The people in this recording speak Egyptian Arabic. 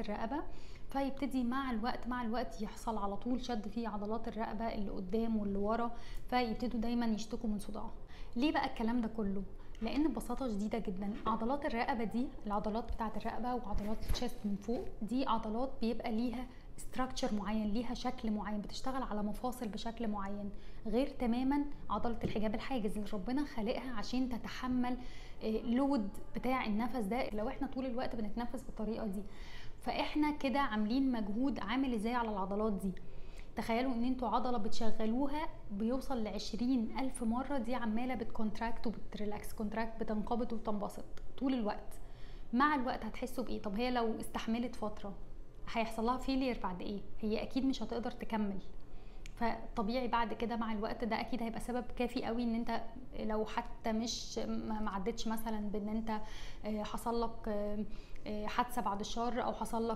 الرقبة، فيبتدي مع الوقت مع الوقت يحصل على طول شد في عضلات الرقبة اللي قدام واللي ورا، فيبتدوا دايما يشتكوا من صداع. ليه بقى الكلام ده كله؟ لان ببساطة شديدة جدا عضلات الرقبة دي، العضلات بتاعه الرقبة وعضلات ال chest من فوق دي، عضلات بيبقى ليها structure معين، ليها شكل معين، بتشتغل على مفاصل بشكل معين، غير تماما عضلة الحجاب الحاجز اللي ربنا خالقها عشان تتحمل load بتاع النفس ده. لو احنا طول الوقت بنتنفس بالطريقة دي، فاحنا كده عاملين مجهود عامل ازاي على العضلات دي. تخيلوا ان انتوا عضلة بتشغلوها بيوصل ل20,000 مرة، دي عماله بت contract وبت relax، contract بتنقبض وتنبسط طول الوقت. مع الوقت هتحسوا بايه؟ طب هي لو استحملت فترة هيحصل لها failure بعد ايه؟ هي اكيد مش هتقدر تكمل. فطبيعي بعد كده مع الوقت ده اكيد هيبقى سبب كافي قوي ان انت لو حتى مش ما عدتش مثلا بان انت حصل لك حادثه بعد الشر او حصل لك